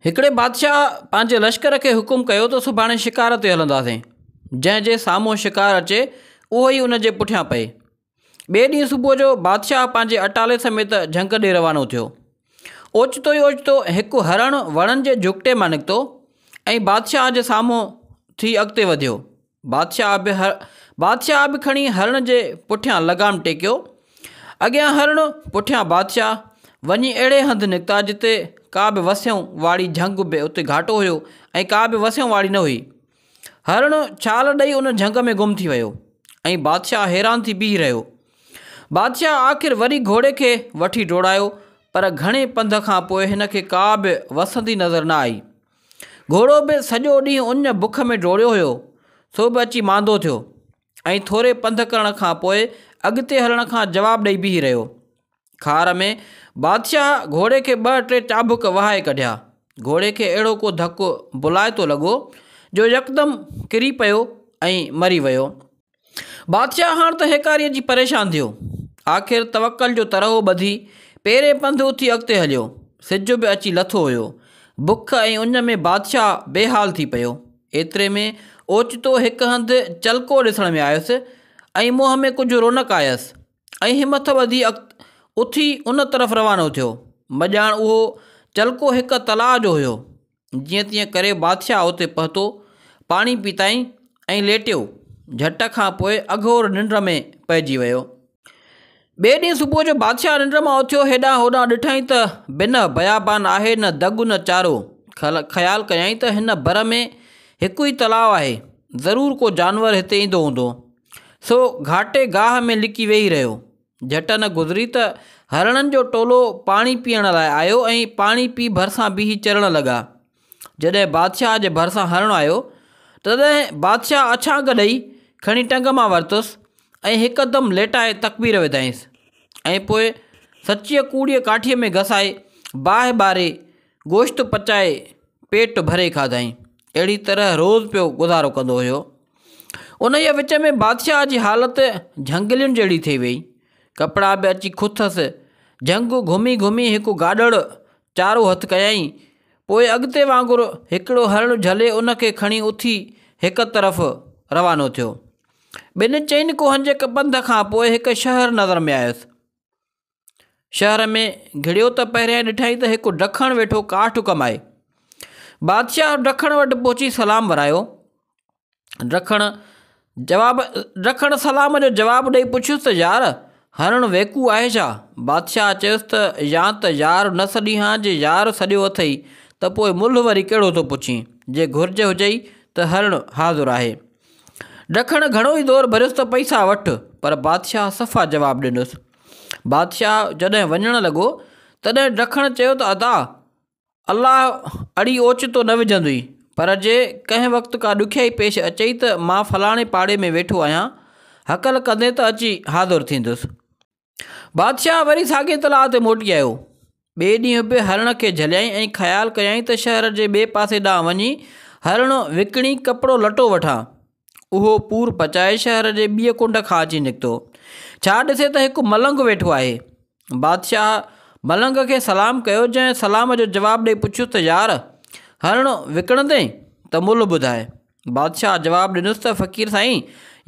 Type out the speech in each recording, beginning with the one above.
هڪڙي بادشاهه پنهنجي لشڪر کي حڪم ڪيو ته سڀاڻي شڪار تي هلنداسين. جنهن جي سامهون شڪار اچي اهو ئي ان جي پٺيان پئي. ٻئي ڏينهن صبح جو بادشاهه پنهنجي اٽالي سميت جهنگ ڏي روانو ٿيو. اوچتو ئي اوچتو هڪ هرڻ وڻن جي جهڳٽي مان نڪتو ۽ بادشاهه جي سامهون ٿي اڳتي وڌيو. بادشاهه به بادشاهه به کڻي هرڻ جي پٺيان لغام ٽيڪيو. اڳيان هرڻ، پٺيان بادشاهه، وڃي اهڙي هنڌ نڪتا جتي ڪا به وسيون واڙي جهنگ به اتي گهاٽو هيو ۽ ڪا به وسيون واڙي نه هئي. هرڻ ڇال ڏئي ان جهنگ ۾ گم ٿي ويو ۽ بادشاهه حيران ٿي بيهي رهيو. بادشاهه آخر وري گهوڙي کي وٺي ڊوڙايو پر گهڻي پنڌ کان پوء هن کي ڪا به وسندي نظر نه آئي. گهوڙو به سڄو ڏينهن اڃ بک ۾ ڊوڙيو هيو، سو به اچي ماندو ٿيو ۽ ٿوري پنڌ ڪرڻ کان پوء اڳتي هلڻ کان جواب ڏئي بيهي رهيو. خار ۾ بادشاهه گهوڙي کي ٻه ٽي چابڪ وهائي ڪڍيا. گهوڙي کي اهڙو ڪو ڌڪ بلائتو لڳو جو يڪدم ڪري پيو ۽ مري ويو. بادشاهه هاڻ ته هيڪاري اچي پريشان ٿيو. آخر توڪل جو ترهو ٻڌي پيرين پنڌ اٿي اڳتي هليو. سج به اچي لٿو هيو. بک ۽ اڃ ۾ بادشاهه بي حال ٿي پيو. ايتري ۾ اوچتو هڪ هنڌ چلڪو ڏسڻ ۾ آيس ۽ منهن ۾ ڪجهه رونق آيس ۽ همٿ ٻڌي اٿي ان طرف روانو ٿيو. مڄاڻ اهو چلڪو هڪ تلاء جو هيو. جيئن تيئن ڪري بادشاهه اتي پهتو، پاڻي پيتائين ۽ ليٽيو. جهٽ کان پوء اگهور ننڊ ۾ پئجي ويو. ٻئي ڏينهن صبح جو بادشاهه ننڊ مان اٿيو، هيڏانهن هوڏانهن ڏٺائين ته بنهه بيابان آهي، نه دڳ نه چارو. خيال ڪيائين ته هن بر ۾ هڪ ئي تلاء آهي، ضرور ڪو جانور هتي ايندو هوندو. سو گهاٽي گاهه ۾ لڪي ويهي رهيو. جهٽ نه گذري ته هرڻن جو ٽولو پاڻي پيئڻ لاء آيو ۽ پاڻي پي ڀرسان بيهي چرڻ لڳا. جڏهن بادشاهه جي ڀرسان هرڻ آيو، تڏهن بادشاهه اڇانگ ڏئي کڻي ٽنگ مان ورتس ۽ هڪدم ليٽائي تڪبير وڌائينس ۽ پوء سچيء ڪوڙيء ڪاٺيء ۾ گسائي باهه ٻاري گوشت پچائي پيٽ ڀري کاڌائين. اهڙي طرح روز پيو گذارو ڪندو هيو. انهيء وچ ۾ بادشاهه جي حالت جهنگلين جهڙي ٿي ويئي. ڪپڙا به اچي کٿس. جهنگ گهمي گهمي هڪ گاڏڙ چارو هٿ ڪيائين. پوء اڳتي وانگر هڪڙو هرڻ جهلي ان کي کڻي اٿي هڪ طرف روانو ٿيو. ٻن چئن ڪوهن جي پنڌ کان پوء هڪ شهر نظر ۾ آيس. شهر ۾ گهڙيو ته پهريائين ڏٺائين ته هڪ ڊکڻ ويٺو ڪاٺ ڪمائي. بادشاهه ڊکڻ وٽ پهچي سلام ورايو. ڊکڻ جواب ڊکڻ سلام جو جواب ڏئي پڇيس ته يار هرڻ ويڪو آهي ڇا؟ بادشاهه چيس ته يا ته يار نه سڏين ها جي يار سڏيو اٿئي ته پوء ملهه وري ڪهڙو ٿو پڇين جي گهرج هجئي ته هرڻ حاضر آهي. ڊکڻ گهڻو ئي زور ڀريس ته پئسا وٺ پر بادشاهه صفا جواب ڏنس. بادشاهه جڏهن وڃڻ لڳو، تڏهن ڊکڻ چيو ته ادا! الله اڙي اوچتو نه وجهندوئي، پر جي ڪنهن وقت ڪا ڏکيائي پيش اچئي ته مان فلاڻي پاڙي ۾ ويٺو آهيان، هڪل ڪندين ته اچي حاضر ٿيندس. بادشاهه وري ساڳئي تلاء تي موٽي آيو. ٻئي ڏينهن به هرڻ کي جهليائين ۽ خيال ڪيائين ته شهر جي ٻئي پاسي ڏانهن وڃي هرڻ وڪڻي ڪپڙو لٽو وٺان. اهو پور پچائي شهر جي ٻيء ڪنڊ کان اچي نڪتو. ڇا ڏسي ته هڪ ملنگ ويٺو آهي. بادشاهه ملنگ کي سلام ڪيو، جنهن سلام جو جواب ڏئي پڇيس ته يار! هرڻ وڪڻندين ته ملهه ٻڌاء. بادشاهه جواب ڏنس ته فقير سائين!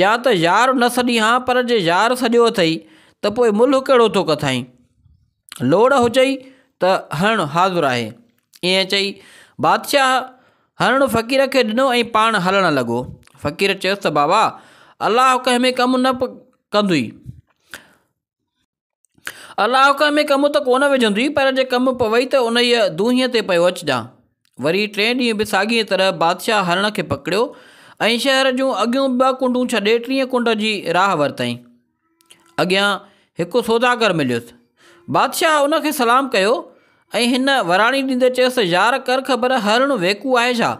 يا ته يار نه سڏين ها پر جي يار سڏيو اٿئي ته پوء ملهه ڪهڙو ٿو ڪٿائين. لوڙ هجئي ته هرڻ حاضر آهي. ائين چئي بادشاهه هرڻ فقير کي ڏنو ۽ پاڻ هلڻ لڳو. فقير چيس ته بابا! الله ڪنهن ۾ ڪم نه ڪندوئي. الله ڪنهن ۾ ڪم ته ڪونه وجهندوئي پر جي ڪم پوئي ته انهيء دونهيء تي پيو اچجان. وري ٽئين ڏينهن به ساڳيء طرح بادشاهه هرڻ کي پڪڙيو ۽ شهر جون اڳيون ٻه ڪنڊون ڇڏي ٽين ڪنڊ جي راهه ورتائين. اڳيان هڪ سوداگر مليس. بادشاهه ان کي سلام ڪيو ۽ هن وراڻي ڏيندي چيس ته يار ڪر خبر هرڻ ويڪو آهي ڇا؟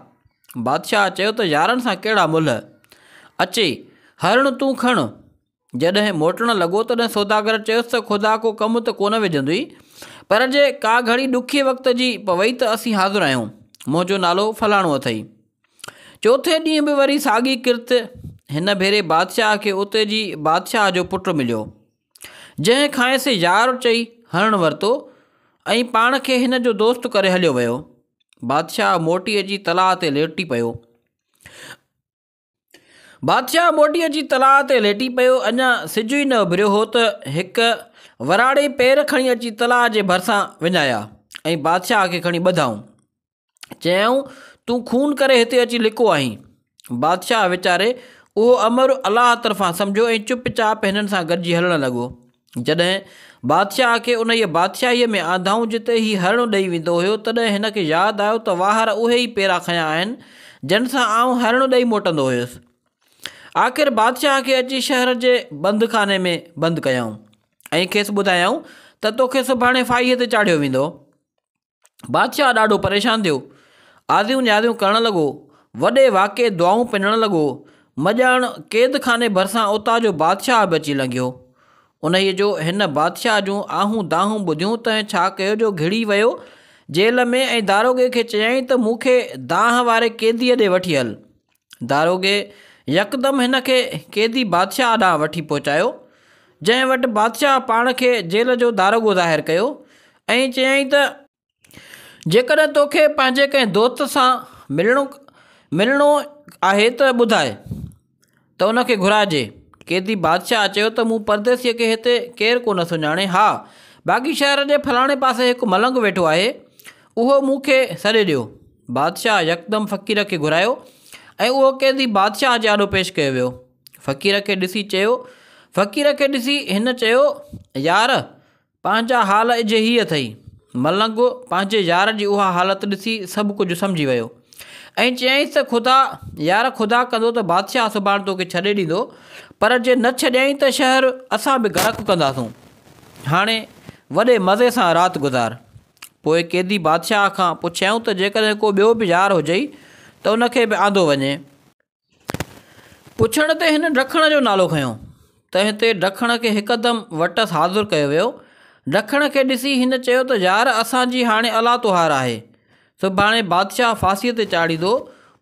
بادشاهه چيو ته يارن سان ڪهڙا ملهه؟ اچي هرڻ تون کڻ. جڏهن موٽڻ لڳو تڏهن سوداگر چيس ته خدا ڪو ڪم ته ڪونه وجهندوئي پر جي ڪا گهڙي ڏکي وقت جي پوئي ته اسين حاضر آهيون. منهنجو نالو فلاڻو اٿئي. چوٿين ڏينهن به وري ساڳي ڪرت، هن ڀيري بادشاهه کي اتي جي بادشاهه جو پٽ مليو، جنهن کانئس يار چئي هرڻ ورتو ۽ پاڻ کي هن جو دوست ڪري هليو ويو. بادشاهه موٽي اچي تلاء تي ليٽي پيو. بادشاهه موٽي اچي تلاء تي ليٽي پيو. اڃا سج ئي نه اڀريو هو ته هڪ وراڙي پير کڻي اچي تلاء جي ڀرسان وڃايا ۽ بادشاهه کي کڻي ٻڌائون. چيائون، تون خون ڪري هتي اچي لڪو آهين. بادشاهه ويچاري اهو امر الله طرفان سمجهيو ۽ چپ چاپ هنن سان گڏجي هلڻ لڳو. جڏهن بادشاهه کي انهيء بادشاهيء ۾ آندائون جتي هي هرڻ ڏئي ويندو هيو، تڏهن هن کي ياد آيو ته واهر اهي ئي پيرا کنيا آهن، جن سان آئون هرڻ ڏئي موٽندو هيس. آخر بادشاهه کي اچي شهر جي بندخاني ۾ بند ڪيائون ۽ کيس ٻڌايائون ته توکي سڀاڻي ڦاهيء تي چاڙهيو ويندو. بادشاهه ڏاڍو پريشان ٿيو. آزيون نيازيون ڪرڻ لڳو. وڏي واڪي دعائون پنڻ لڳو. مڄاڻ قيد خاني ڀرسان اتان جو بادشاهه به اچي لنگهيو. انهيء جو هن بادشاهه جون آهون دانهون ٻڌيون تنهن ڇا ڪيو جو گهڙي ويو جيل ۾ ۽ داروغي کي چيائين ته مون کي دانهن واري قيديء ڏي وٺي هل. داروغي يڪدم هن کي قيدي بادشاهه ڏانهن وٺي پهچايو، جنهن وٽ بادشاهه پاڻ کي جيل جو داروغو ظاهر ڪيو ۽ چيائين ته، جيڪڏهن توکي پنهنجي ڪنهن دوست سان ملڻو ملڻو آهي ته ٻڌاء ته ان کي گهرائجي. قيدي بادشاهه چيو ته مون پرديسيء کي هتي ڪير ڪو نه سڃاڻي، ها باقي شهر جي فلاڻي پاسي هڪ ملنگ ويٺو آهي، اهو مون کي سڏي ڏيو. بادشاهه يڪدم فقير کي گهرايو ۽ اهو قيدي بادشاهه جي آڏو پيش ڪيو ويو. فقير کي ڏسي چيو فقير کي ڏسي هن چيو، يار! پنهنجا حال اجهي هي اٿئي. ملنگ پنهنجي يار جي اها حالت ڏسي سڀ ڪجهه سمجهي ويو ۽ چيائينس ته خدا يار خدا ڪندو ته بادشاهه سڀاڻ توکي ڇڏي ڏيندو پر جي نه ڇڏيائين ته شهر اسان به غرق ڪنداسون. هاڻي وڏي مزي سان رات گذار. پوء قيدي بادشاهه کان پڇيائون ته جيڪڏهن ڪو ٻيو به يار هجئي ته ان کي به آندو وڃي. پڇڻ تي هن ڊکڻ جو نالو کنيو. تنهن تي ڊکڻ کي هڪدم وٽس حاضر ڪيو ويو. ڊکڻ کي ڏسي هن چيو ته يار اسان جي هاڻي الله توهار آهي. سڀاڻي بادشاهه ڦاسيء تي چاڙهيندو.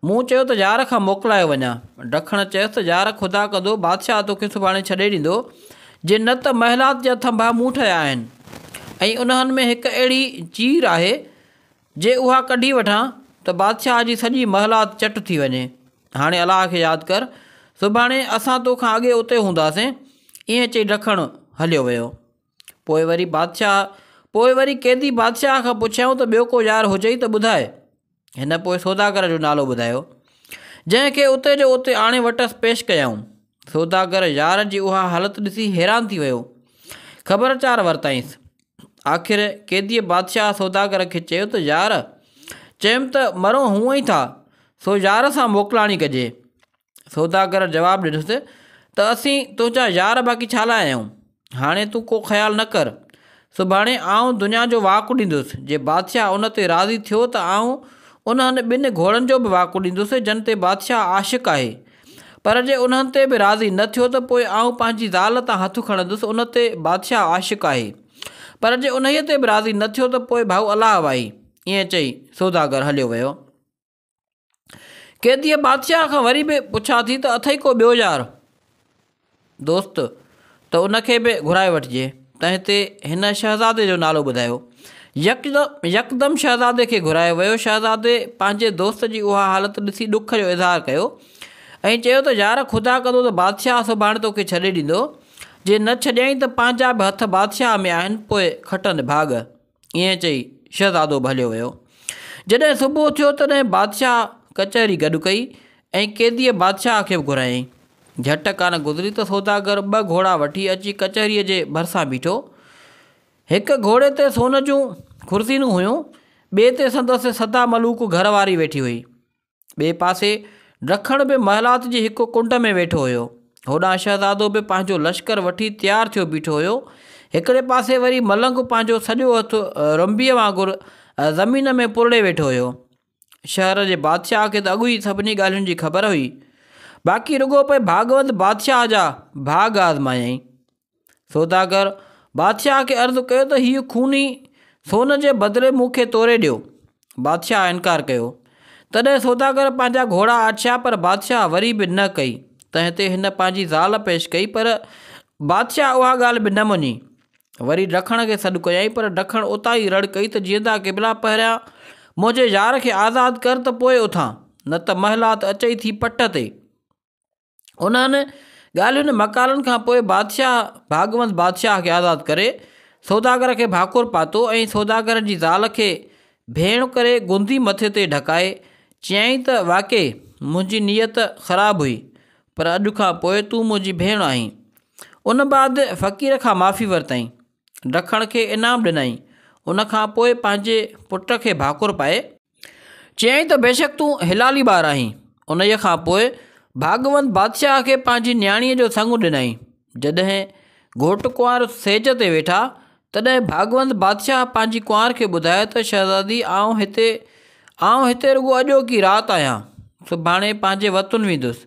مون چيو ته يار کان موڪلايو وڃان. ڊکڻ چيس ته يار خدا ڪندو بادشاهه توکي سڀاڻي ڇڏي ڏيندو، جي نه ته محلات جا ٿنڀا مون ٺاهيا آهن ۽ انهن ۾ هڪ اهڙي چير آهي، جي اها ڪڍي وٺان ته بادشاهه جي سڄي محلات چٽ ٿي وڃي. هاڻي الله کي ياد ڪر، سڀاڻي اسان تو کان اڳي اتي هونداسين. ائين چئي ڊکڻ هليو ويو. پوء وري بادشاهه پوء وري قيدي بادشاهه کان پڇيائون ته ٻيو ڪو يار هجئي ته ٻڌاء. هن پوء سوداگر جو نالو ٻڌايو، جنهن کي اتي جو اتي آڻي وٽس پيش ڪيائون. سوداگر يار جي اها حالت ڏسي حيران ٿي ويو. خبر چار ورتائينس. آخر قيديء بادشاهه سوداگر کي چيو ته يار! چيم ته مرون هونئن ئي ٿا، سو يار سان موڪلاڻي ڪجي. سوداگر جواب ڏنس ته اسين تنهنجا يار باقي ڇا لاء آهيون؟ هاڻي تون ڪو خيال نه ڪر. سڀاڻي آئون دنيا جو واڪ ڏيندس. جي بادشاهه ان تي راضي ٿيو ته آئون انهن ٻن گهوڙن جو به واڪ ڏيندس جن تي بادشاهه عاشق آهي. پر جي انهن تي به راضي نه ٿيو ته پوء آئون پنهنجي زال تان هٿ کڻندس ان تي بادشاهه عاشق آهي. پر جي انهيء تي به راضي نه ٿيو ته پوء ڀائو الله وائي. ائين چئي سوداگر هليو ويو. قيديء بادشاهه کان وري به پڇا ٿي ته اٿئي ڪو ٻيو يار دوست ته ان کي به گهرائي وٺجي. تنهن تي هن شهزادي جو نالو ٻڌايو. يڪدم شهزادي کي گهرايو ويو. شهزادي پنهنجي دوست جي اها حالت ڏسي ڏک جو اظهار ڪيو ۽ چيو ته يار خدا ڪندو ته بادشاهه سڀاڻي توکي ڇڏي ڏيندو. جي نه ڇڏيائين ته پنهنجا به هٿ بادشاهه ۾ آهن پوء کٽن ڀاڳ. ائين چئي شهزادو به هليو ويو. جڏهن صبح ٿيو تڏهن بادشاهه ڪچهري گڏ ڪئي ۽ قيديء بادشاهه کي به گهرايائين. جهٽ ڪانه گذري ته سوداگر ٻه گهوڙا وٺي اچي ڪچهريء جي ڀرسان بيٺو. هڪ گهوڙي تي سون جون خرزينون هيون، ٻئي تي سندس سدا ملوڪ گهر واري ويٺي هئي. ٻئي پاسي ڊکڻ به محلات جي هڪ ڪنڊ ۾ ويٺو هيو. هوڏانهن شهزادو به پنهنجو لشڪر وٺي تيار ٿيو بيٺو هيو. هڪڙي پاسي وري ملنگ پنهنجو سڄو هٿ رنبيء وانگر زمين ۾ پرڙي ويٺو هيو. شهر جي بادشاهه کي ته اڳ ئي سڀني ڳالهين جي خبر هئي. باقي رڳو پئي ڀاڳوند بادشاهه جا ڀاڳ آزمايائين. سوداگر بادشاهه کي عرض ڪيو ته هيء خوني سون جي بدلي مون کي توري ڏيو. بادشاهه انڪار ڪيو. تڏهن سوداگر پنهنجا گهوڙا آڇيا پر بادشاهه وري به نه ڪئي. تنهن تي هن پنهنجي زال پيش ڪئي پر بادشاهه اها ڳالهه به نه مڃي. وري ڊکڻ کي سڏ ڪيائين پر ڊکڻ اتان ئي رڙ ڪئي ته جيئندا قبلا پهريان منهنجي يار کي آزاد ڪر ته پوء اٿان، نه ته محلات اچئي ٿي پٽ تي. انهن ڳالهين مقالن کان پوء بادشاهه ڀاڳوند بادشاهه کي آزاد ڪري، سوداگر کي ڀاڪر پاتو ۽ سوداگر جي زال کي ڀيڻ ڪري گندي مٿي تي ڍڪائي چيائين ته واقعي منهنجي نيت خراب هئي، پر اڄ کان پوء تون منهنجي ڀيڻ آهين. ان بعد فقير کان معافي ورتائين. ڊکڻ کي انعام ڏنائين. ان کان پوء پنهنجي پٽ کي ڀاڪر پائي. چيائين ته بيشڪ تون حلالي ٻار آهين. انهيء کان پوء ڀاڳوند بادشاهه کي پنهنجي نياڻيء جو سڱ ڏنائين. جڏهن گهوٽ ڪنوار سيج تي ويٺا، تڏهن ڀاڳوند بادشاهه پنهنجي ڪنوار کي ٻڌايو ته شهزادي آئون هتي آئون هتي رڳو اڄوڪي رات آهيان، سڀاڻي پنهنجي وطن ويندس.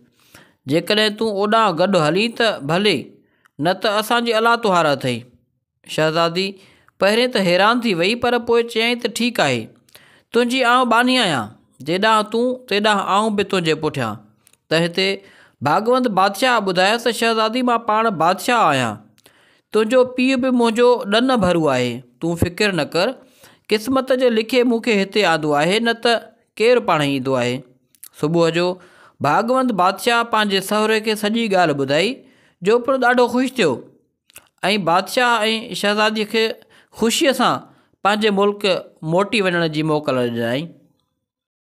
جيڪڏهن تون اوڏانهن گڏ هلين ته ڀلي، نه ته اسان جي الله توهار اٿئي. شهزادي پهرين ته حيران ٿي وئي پر پوء چيائين ته ٺيڪ آهي، تنهنجي آئون ٻانهي آهيان، جيڏانهن تون، تيڏانهن آئون به تنهنجي پٺيان. تنهن تي ڀاڳوند بادشاهه ٻڌايس ته شهزادي مان پاڻ بادشاهه آهيان، تنهنجو پيء به منهنجو ڏن ڀرو آهي، تون فڪر نه ڪر، قسمت جي لکي مون کي هتي آندو آهي، نه ته ڪير پاڻهي ايندو آهي. صبح جو ڀاڳوند بادشاهه پنهنجي سهري کي سڄي ڳالهه ٻڌائي، جو پڻ ڏاڍو خوش ٿيو ۽ بادشاهه ۽ شهزاديء کي خوشيء سان پنهنجي ملڪ موٽي وڃڻ جي موڪل ڏنائين.